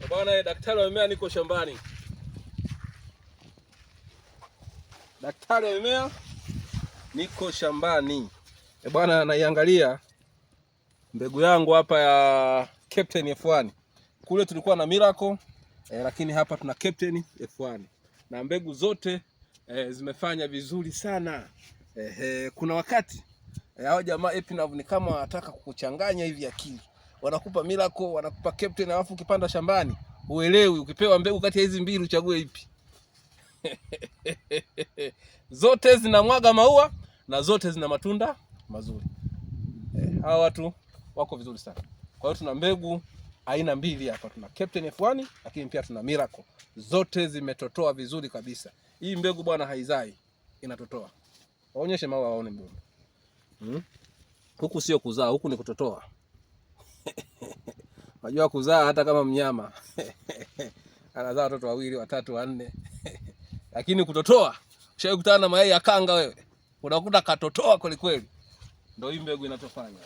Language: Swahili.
Bwana daktari wa mimea, niko shambani. Daktari wa mimea, niko shambani. E bwana, naiangalia mbegu yangu hapa ya Captain F1. Kule tulikuwa na Miracle lakini hapa tuna Captain F1 na mbegu zote zimefanya vizuri sana. Kuna wakati hao jamaa Epinav ni kama wanataka kukuchanganya hivi akili, wanakupa Miracle, wanakupa Captain, alafu ukipanda shambani uelewi, ukipewa mbegu kati ya hizi mbili uchague ipi? Zote zinamwaga maua na zote zina matunda mazuri. Hawa watu wako vizuri sana. Kwa hiyo tuna mbegu aina mbili hapa, tuna Captain F1 lakini pia tuna Miracle. Zote zimetotoa vizuri kabisa. Hii mbegu bwana haizai, inatotoa. Waonyeshe maua waone mbegu. Hmm? Huku sio kuzaa, huku ni kutotoa. Unajua kuzaa hata kama mnyama anazaa watoto wawili, watatu, wanne lakini kutotoa, ushawahi kutana na mayai ya kanga wewe? Unakuta katotoa kweli kweli. Ndio hii mbegu inachofanya.